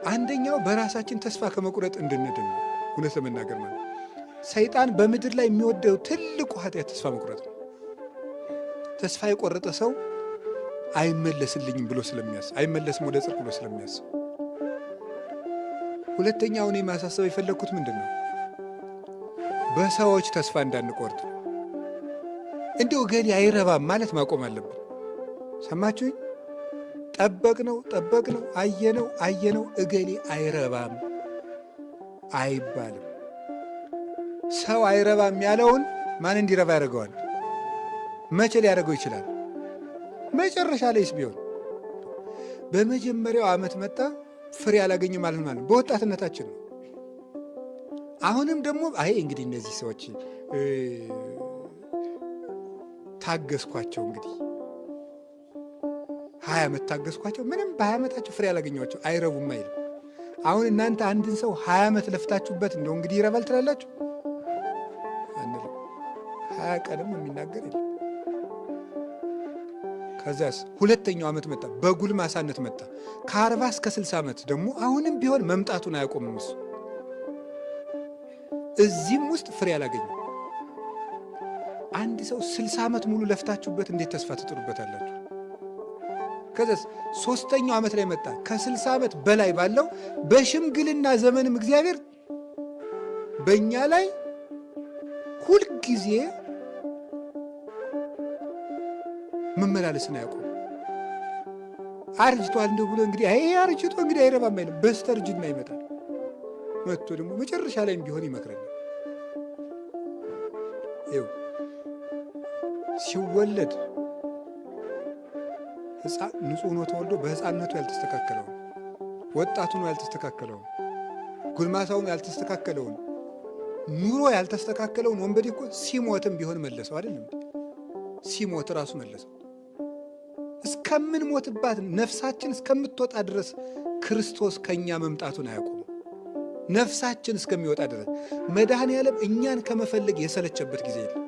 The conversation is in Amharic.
አንደኛው በራሳችን ተስፋ ከመቁረጥ እንድንድን ነው። እውነት ለመናገር ማለት ሰይጣን በምድር ላይ የሚወደው ትልቁ ኃጢአት ተስፋ መቁረጥ ነው። ተስፋ የቆረጠ ሰው አይመለስልኝም ብሎ ስለሚያስብ፣ አይመለስም ወደ ጽድቅ ብሎ ስለሚያስብ። ሁለተኛው እኔ ማሳሰብ የፈለግኩት ምንድን ነው? በሰዎች ተስፋ እንዳንቆርጥ። እንዲሁ እገሌ አይረባም ማለት ማቆም አለብን። ሰማችሁኝ? ጠበቅነው ጠበቅነው፣ አየነው አየነው፣ እገሌ አይረባም አይባልም። ሰው አይረባም ያለውን ማን እንዲረባ ያደርገዋል? መቼ ሊያደርገው ይችላል? መጨረሻ ላይስ ቢሆን በመጀመሪያው ዓመት መጣ ፍሬ አላገኘም ማለት ማለት በወጣትነታችን ነው። አሁንም ደግሞ አይ እንግዲህ እነዚህ ሰዎች ታገስኳቸው፣ እንግዲህ 20 ዓመት ታገስኳቸው፣ ምንም በ20 ዓመታቸው ፍሬ አላገኘኋቸው፣ አይረቡም አይልም። አሁን እናንተ አንድን ሰው 20 ዓመት ለፍታችሁበት እንደው እንግዲህ ይረባል ትላላችሁ? አንልም። 20 ቀንም የሚናገር የለም። ከዚያስ ሁለተኛው ዓመት መጣ፣ በጉልማሳነት መጣ። ከ40 እስከ 60 ዓመት ደግሞ አሁንም ቢሆን መምጣቱን አያቆምም እሱ። እዚህም ውስጥ ፍሬ አላገኘም። አንድ ሰው 60 ዓመት ሙሉ ለፍታችሁበት እንዴት ተስፋ ትጥሉበታላችሁ? ከዚያስ ሶስተኛው ዓመት ላይ መጣ። ከ60 ዓመት በላይ ባለው በሽምግልና ዘመንም እግዚአብሔር በእኛ ላይ ሁልጊዜ መመላለስን አያውቁም። አርጅቷል እንደው ብሎ እንግዲህ አይ አርጅቶ እንግዲህ አይረባም አይልም። በስተርጅና ይመጣል። መጥቶ ደግሞ መጨረሻ ላይም ቢሆን ይመክረናል። ይኸው ሲወለድ ሕፃን ንጹሕ ሆኖ ተወልዶ በሕፃንነቱ ያልተስተካከለውን፣ ወጣቱ ነው ያልተስተካከለውን፣ ጎልማሳውን ያልተስተካከለውን፣ ኑሮ ያልተስተካከለውን ወንበዴ እኮ ሲሞትም ቢሆን መለሰው አይደለም? ሲሞት ራሱ መለሰው። እስከምንሞትባት ነፍሳችን እስከምትወጣ ድረስ ክርስቶስ ከኛ መምጣቱን አያቆምም። ነፍሳችን እስከሚወጣ ድረስ መድኃኔ ዓለም እኛን ከመፈለግ የሰለቸበት ጊዜ የለም።